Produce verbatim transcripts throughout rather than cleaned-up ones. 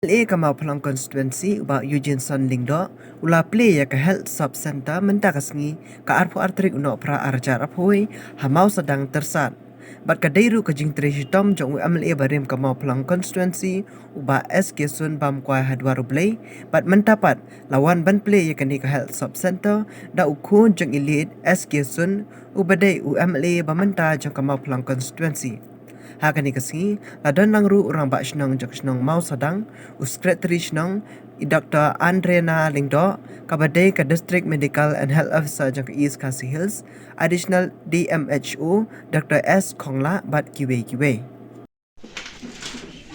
M L A ka Mawphlang Constituency u Bah Eugeneson Lyngdoh u la plie ïa ka Health Sub Centre mynta ka sngi ka arphew ar tarik u Nohprah arhajar arphew wei ha Mawsadang Tyrsad. Bad ka dei ruh ka jingtrei shitom jong u M L A barim ka Mawphlang Constituency u Bah S K Sun bam kwai ha dwar U Blei, bad mynta pat la wan ban plie ïa kane ka Health Sub Centre da u khun jong i Late S K Sun uba dei u M L A ba mynta jong ka Mawphlang Constituency. Ha kane ka sngi la don lang ruh u Rangbah Shnong jong ka shnong Mawsadang, u Secretary Shnong i Doctor Andrena Lyngdoh, kaba dei ka District Medical and Health Officer jong ka East Khasi Hills, Additional D M H O Doctor S Khonglah bad kiwei kiwei.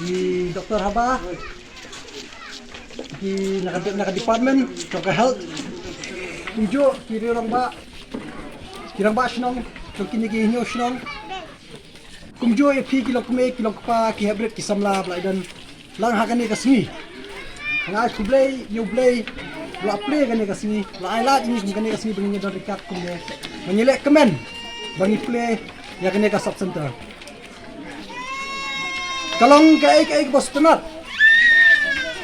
I Doctor Haba, i na ka, na ka department jong ka health, kumjuh ki riew rangbah, ki rangbah shnong jong kine ki hynñiew shnong, kumjuh ïa phi ki longkmie ki longkpa, ki heprit ki samla ba la ïadon lang ha kane ka sngi. Nga ai khublei ïa U Blei ba la plie kane ka sngi, la ai lad ïa ngi kum kane ka sngi ba ngin ïadon ryngkat kumne, ba ngin leh kmen ba ngin plie ïa kane ka sub center. Ka long kaei kaei kaba sngewtynnat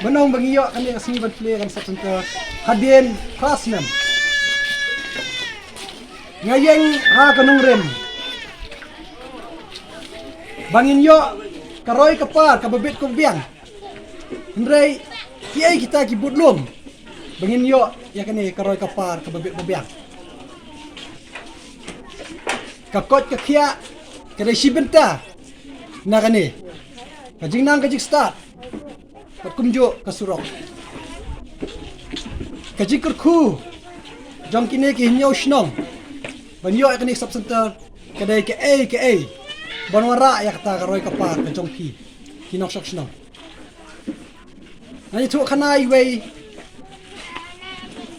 ban ong ba ngi ïoh kane ka sngi ban plie ïa kane ka sub center hadien phra snem. Nga ïeng ha ka nongrim ba ngin ïoh ka roi ka par kaba bit kaba biang. Hynrei kiei kita ki bud lum ba ngin ïoh ïa kane ka roi ka par kaba bit ba biang? Ka koit ka khiah ka dei shi bynta na kane, ka jingnang ka jingstad bad kumjuh ka surok. Ka jingkyrkhu jong kine ki hynñiew shnong ban ïoh ïa kane ka sub center ka dei kaei kaei ban wanrah ïa kata ka roi ka par ka jong phi ki nongshong shnong. Nga ïathuh khana iwei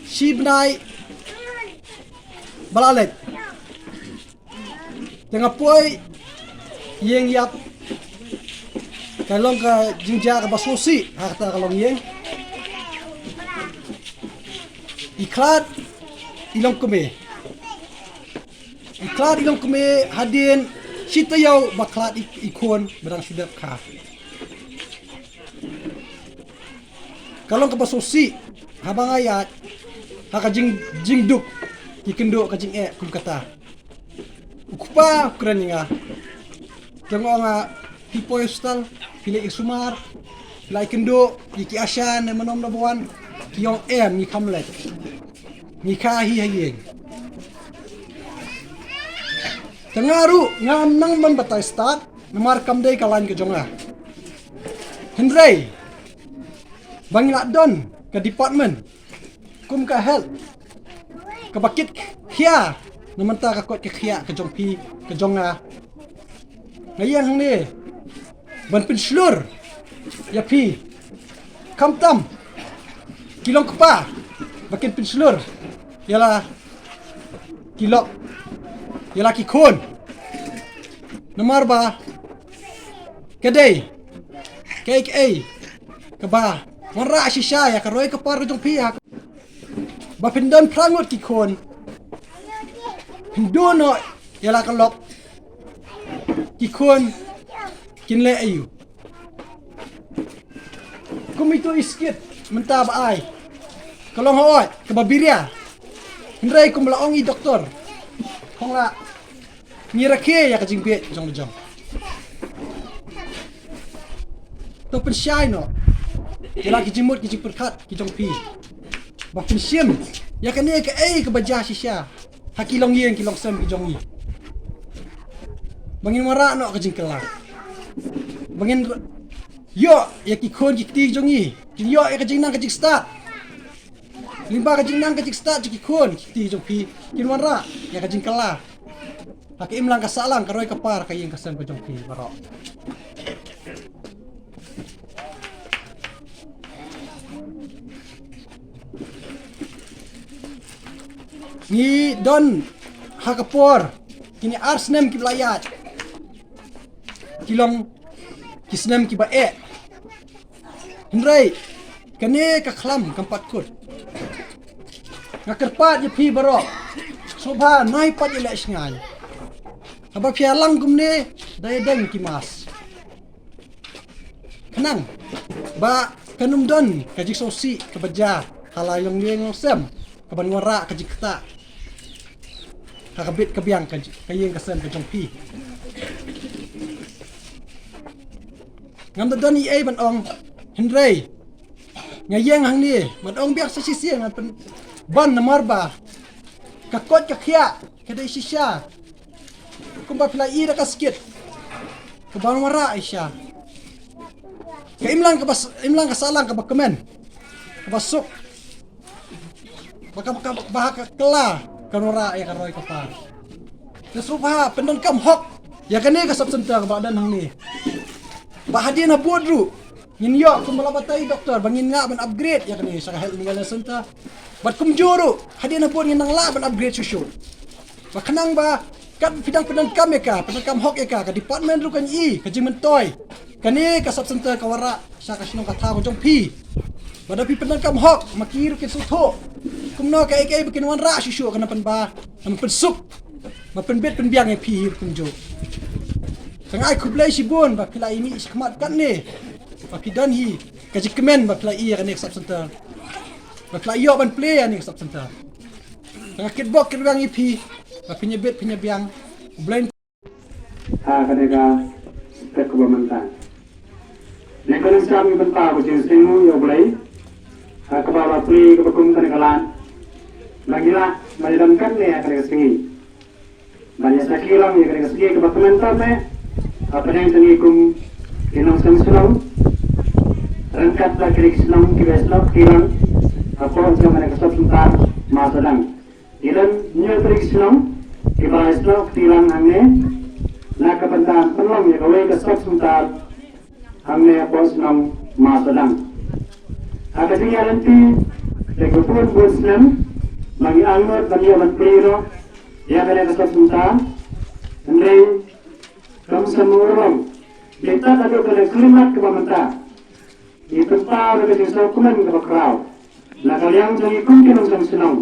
shi bnai ba la leit. Te nga poi ïeng ïap, ka long ka jingjia kaba sngewsih ha kata ka longïing. I khlad i longkmie, i khlad i longkmie hadien shi taïew ba khlad i, i khun ba dang shu dep kha. Ka long kaba sngewsih haba nga ïaid ha ka jing, jingduk ki kynduh ka jingeh kum kata. U kpa u kren ïa nga, te nga ong, phi poi hospital, phi leit ïa sumar, phi la ïakynduh ïa ki ASHA ne mano mano ba wan? Ki ong em, ngi kham leit, ngi kha hi ha ïing. Te nga ruh ngam nang ban batai stad namar kam dei ka lain ka jong nga. Hynrei ba ngi la don ka department kum ka health kaba kit khia na mynta ka koit ka khiah ka jong phi ka jong nga, nga ïeng hangne ban pynshlur ïa phi. Khamtam ki long kpa ba kin pynshlur ïa la ki lok, ïa la ki khun. Namar ba ka dei kaei kaei kaba wanrah shisha ïa ka roi ka par ka jong phi ha. Ba phin don phra ngut ki khun, phin duh noh ïa la ka lok, ki khun kin leh aïu? Kum ito i skit mynta ba ai, ka long hooid kaba biria. Hynrei kum la ong i doktor, hong la ngi rakhe ïa ka jingbieit jong la jong. To pynshai noh ïa la ki jingmut ki jingpyrkhat ki jong phi, ba pynshim ïa kane kaei kaba jia shisha ha ki longïing ki longsem ki jong ngi, ba ngin wanrah noh ka jingkylla, ba ngin ïoh ïa ki khun ki kti jong ngi kin ïoh ïa ka jingnang ka jingstad. Lyngba ka jingnang ka jingstad jong ki khun ki kti jong phi, kin wanrah ïa ka jingkylla ha ka imlang ka sahlang, ka roi ka par, ka ïing ka sem ka jong phi baroh. Ngi don ha ka por, kine ar snem kiba la ïaid ki long ki snem kiba eh. Hynrei kane ka khlam kam pat kut. Nga kyrpad ïa phi baroh, sngewbha nai pat ïaleh shngain. Haba phi ïalang kumne, da ïadeng ki mask, khnang ba Kan ym don ka jingsngewsih kaba jia ha la i longïing longsem kaban wanrah ka jingktah ha ka bit ka biang ka ji-, ka ïing ka sem ka jong phi. Ngam da don ei ei ban ong, hynrei nga ïeng hangne ban ong biang sa shisien, ngan pyn-, ban namar ba ka koit ka khiah ka dei shisha. Kumba phi la ïohi da ka skit, kaban wanrah shisha. Ka imlang kaba s-, imlang ka sahlang kaba kmen, kaba suk, ba ka, ba ka, ba ka kylla kan wanrah ïa ka roi ka par. Te sngewbha pyndonkam hok ïa kane ka sub center kaba don hangne. Ba hadien habud ruh ngin ïoh kumba la batai doktor ba ngin nang ban upgrade ïa kane sha ka health and wellness center. Bad kumjuh ruh hadien habud ngin nang lah ban upgrade shuh shuh. Ba khnang ba kat phi dang pyndonkam ïa ka, pyndonkam hok ïa ka, ka department ruh kan ïohi ka jingmyntoi. Kane ka sub center ka wanrah sha ka shnong ka thaw ka jong phi. Ba da phi pyndonkam hok, ma ki ruh kin sngewthuh kumno kaei kaei ba kin wanrah shuh shuh, kan nang pynbha, nang pynsuk, ba pynbit pynbiang ïa phi hi ruh kumjuh. Te nga ai khublei shibun ba phi la ïa mih shakhmat katne, ba phi don hi ka jingkmen ba phi la ïa kane ka sub center, ba phi la ïoh ban plie ïa kane ka sub center. Te nga kitbok kitrwiang ïa phi ba phin ïa bit phin ïa biang. U Blei ha kane ka step kaba mynta. Ngi kren sha ngi bynta ka jingsngew ïa U Blei ha kaba la plie kaba kum kane ka lad. Ba ngi lah ban ïadon katne ha kane ka sngi ban ïa sakhi lang ïa kane ka sngi kaba kmen tam eh. Hapdeng jong ngi kum ki nongshong shnong, ryngkat bad ki shnong kiba snoh kti lang hapoh jong kane ka sub center Mawsadang. Ki don hynñiew tylli ki shnong kiba la snoh kti lang hangne na ka bynta pynlong ïa kawei ka sub center hangne hapoh shnong Mawsadang. Ha ka jingïaid lynti da ka bun bun snem ba ngi angnud ban ïoh ban plie noh ïa kane ka sub center. Hynrei kam sngewthuh ruh, mynta ka dei ka khyllipmat kaba mynta. Ngi pynpaw da ka jingsngewkmen kaba khraw na ka liang jong ngi kum ki nongshong shnong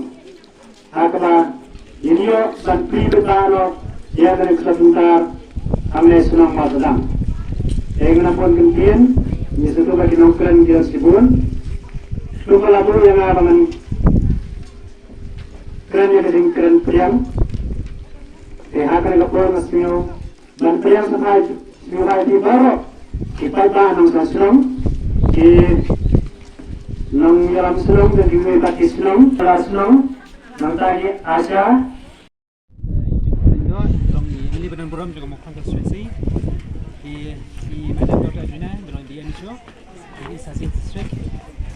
ha kaba ngin ïoh ban plie bynta noh ïa kane ka sub center hangne shnong Mawsadang. Te ngin ym bun kyntien, ngi sngewthuh ba ki nongkren ki don shibun. Kumba la buh ïa nga ba ngan kren ïa ka jingkren pdiang. Te ha kane ka por nga sngew ban pdiang sngewbha, sngewbha ïa phi baroh ki paidbah nongshong shnong, ki nongïalam shnong, ki nongïalam shnong, ki nongïalam shnong, nangta ki ASHA. Long i Libanon Burom jong ka Mawkyrwat constituency. I, i Madam Doctor Ajuna, long D M H O. Ini sasi district.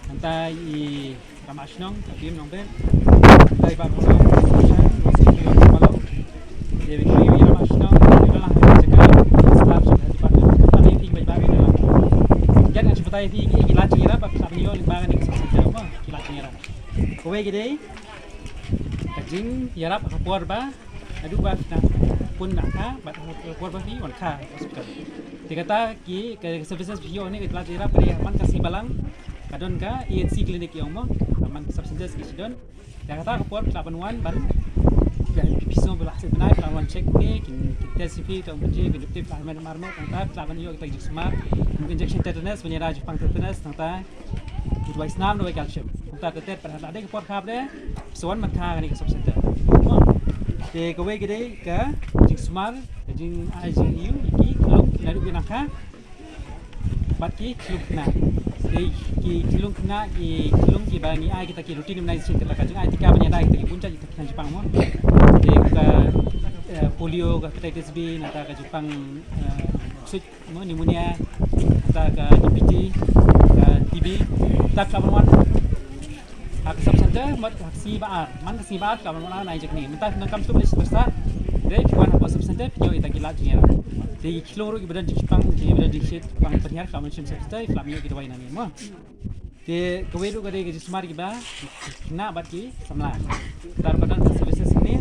Nangta i Rama Shnong, Abim Nongbet. Nangta i Bah Burom, Shan, Wasi Kuyo Malo. Dia bagi i Rama Shnong, i Rama Shnong, staff, staff department. Kata ni ting bai bagi dalam. Jangan sebutai ting, i kilat jira, bab sab nyo, limbangan ni kesan sejauh apa, kilat jira. Kawei gede, ka jingïarap ha ka por ba naduh ba phi nang pun na kha bad ha ka por ba phi wan kha hospital. Te kata ki, ka services phi ïoh ne ka la ïarap ka dei man ka sngi Balang ka don ka E N C clinic ïong mo, man ka sub center ki shi don. Te kata ka por phi lah ban wan ban phi sngewbha ba lah sngewbha phi lah wan check ne kin, kin test phi, tang phi kin duk te phi lah ban mar mo, tang ta phi lah ban ïoh kita ki jingsumar, injection tetanus, ban ïada jingpang tetanus, tang ta Ki dawai snam, dawai calcium. Kumta te tet pat ha la dei ka por kha ba dei, sa wan man kha kane ka sub center. Te kawei ka dei ka jingsumar, ka jingai jingïohi ki khyllung naduh ki nang kha bad ki khyllung khynnah. Te ki khyllung khynnah, ki khyllung kiba ngi ai kita ki routine immunization, kita ka jingai tika ban ïada kita ki bun jait kita ki jingpang mo. Te ka, eh, polio, ka hepatitis B, nangta ka jingpang, eh, mo, pneumonia, nangta ka D P T, ka T B, nangta ka ban wan ha ka sub center, mo, ha ka sngi ba ar, man ka sngi ba ar ka ban wan ai jingkyrmen. Mynta nang kam suk list tersa, dei ki wan ha ka sub center, pynïoh ita ki lad jingïarap. Dei ki khyllung ruh kiba don jingpang, kiba don jingshit pang pynhiar ka ban shim sub center, ki la ïoh ki dawai nangne mo. Te kawei ruh ka dei ka jingsumar kiba khynnah bad ki samla. Tar ba don ka services hangne.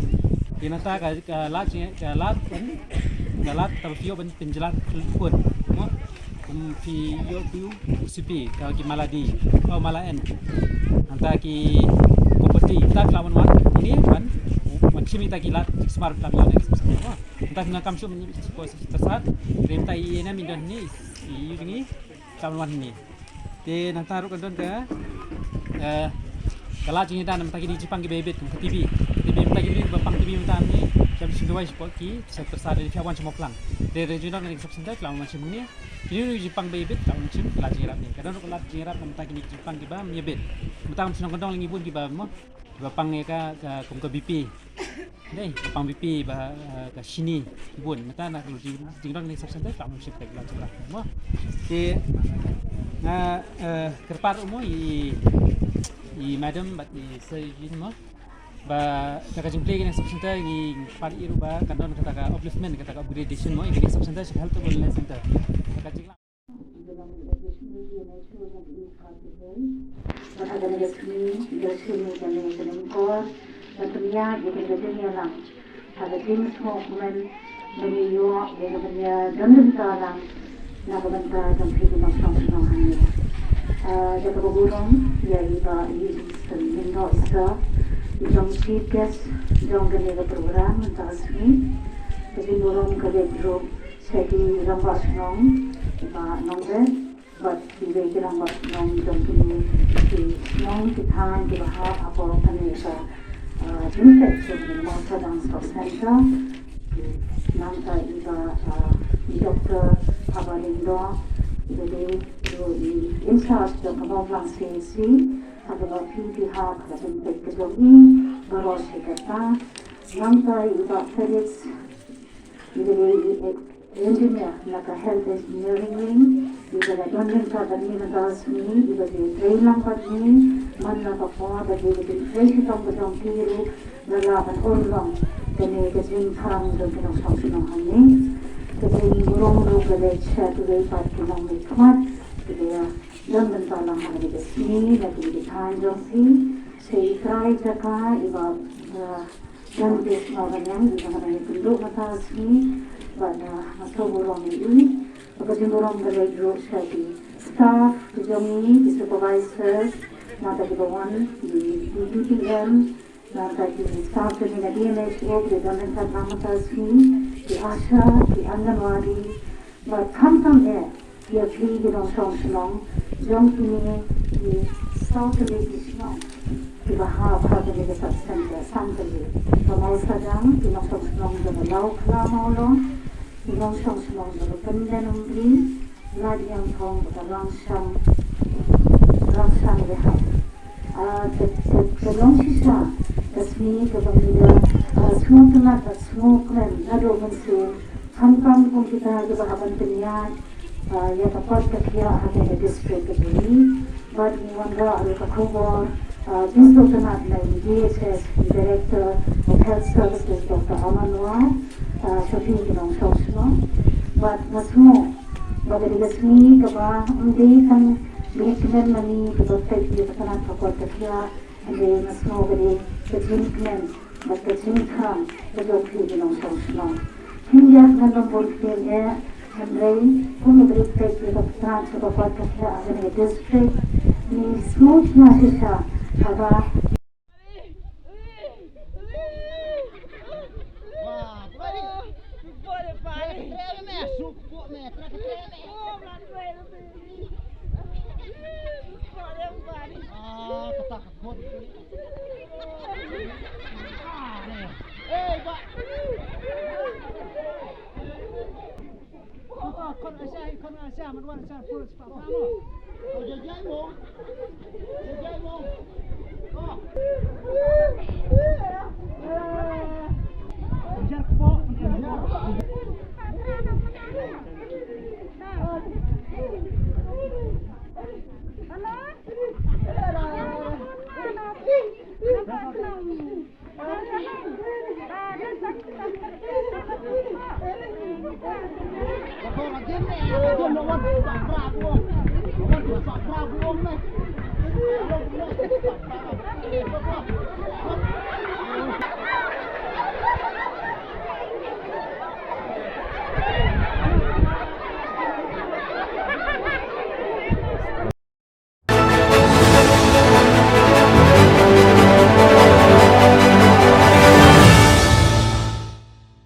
Te nangta ka, ka lad, ka lad, ka lad kaba phi ïoh ban pynjlan khun. Mo? Kum phi ïoh phi ïoh C P, ka ki mala D, ka mala N. Nangta ki property, nangta ka la wan wan hangne ban, ban shim ita ki lad jingsumar ka la ïoh ne. Nangta nang kam shum ni ko tersat. Te nangta i ne min don ni, i ïoh ni ka la wan wan ni. Te nangta ruh kan don ka, eh, ka lad jingïada na mynta kine ki jingpang kiba ïabit, ka T V. Ka T V mynta kine kiba pang T V mynta hangne, ki ïabit sha duwai shapoh ki, sa pyrsa da ki wan sha Mawphlang. Te re jingdon kane ka sub center, ki la wan sha hangne. Kine ruh ki jingpang ba ïabit, ki la wan sha, ka lad jingïarap ne. Ka don ruh ka lad jingïarap na mynta kine ki jingpang kiba ïabit. Mynta ngam shu nang kyndong lyngi bun kiba mo, kiba pang ïa ka, ka, kum ka B P. Dei, pang B P ba, eh, ka shini bun. Mynta na ka jing, jingdon kane ka sub center, ka mut shim tek la jingdon mo. Te nga, eh, kyrpad mo i, i madam bad i sir Eugene mo. Ba ka, ka jingplie kane ka sub center ngi kyrpad ïa u ba kan don kata ka upliftment, kata ka upgradation mo, ïa kane ka sub center sha ka health and wellness center. Ka jingla Bad ha kane ka sngi, nga sngewbha ban lyngkor ban pynïaid ïa kane ka jingïalang ha ka jingsngewkmen ban ïoh ïa ka ban ïadon bynta lang na ka bynta jong phi ki nongshong shnong hangne. Ah, da kaba burom ïa i Bah Eugene Lyngdoh Sir, i jong chief guest jong kane ka program mynta ka sngi. Ka jingburom ka leit ruh sha ki rangbah shnong, i Bah Nongbet, bad kiwei ki rangbah shnong jong kine ki shnong ki thaiñ kiba hap hapoh kane ka, ah, jingpeit jong ka Mawsynram Sports Center. Nangta i Bah, ah, i Doctor Haba Lyngdoh, iba dei ruh i in charge jong ka Mawphlang C H C, ha kaba phi phi hap ha ka jingpeit ka jong i baroh shi katta. Nangta i Bah Felix, iba dei i engineer na ka health engineering wing, iba la don ryngkat bad ngi mynta ka sngi, iba dei trei lang bad ngi man la ka por, bad iba dei trei shitom ka jong ki ruh ba la ban urlong kane ka jingthrang jong ki nongshong shnong hangne. Ka jingburom ruh ka leit sha kiwei pat ki nongmihkhmat kiba don bynta lang ha kane ka sngi na kine ki thaiñ jong phi. Sha i trai jaka i Bah, ah, Jan Pes Mawryniang, i ba nga dang ïakynduh mynta ka sngi, bad, ah, nga sngewburom ïa i. Bad ka jingburom ka leit ruh sha ki staff ki jong ngi, ki supervisors, nangta kiba wan, ki, ki D P M, nangta ki staff jong ngi na D M H O, ki don ryngkat lang mynta ka sngi, ki ASHA, ki Anganwadi, bad khamtam eh ïa phi ki nongshong shnong jong kine ki saw tylli ki shnong kiba hap ha kane ka sub center, san tylli. Ka Mawsadang, ki nongshong shnong jong ka Lawkhla Mawlong, ki nongshong shnong jong ka Pyndenumri, Ladiangthong, ka Rangshang, Rangshang Rehab. Ah, ka, ka, ka long shisha ka sngi kaba ngi da, ah, sngewtynnat bad sngewkmen naduh mynsiem, khamtam kum kita kiba hap ban pynïaid, ah, ïa ka kot ka khiah ha kane ka district ka jong ngi. Bad ngi wanrah ruh ka khubor, ah, jingsngewtynnat na i D H S, i Director of Health Services, Doctor Aman War, ah, sha phi ki nongshong shnong. Bad nga sngew ba ka dei ka sngi kaba ym dei tang ba ngi kmen ma ngi kiba peit ïa ka tnat ka kot ka khiah, hynrei nga sngew ka dei ka jingkmen bad ka jingthrang ka jong phi ki nongshong shnong. Khyndiat ngan ym bun ktien eh, hynrei kumba phi peit ïa ka tnat ka kot ka khiah ha kane ka district, ngi sngewthuh shisha haba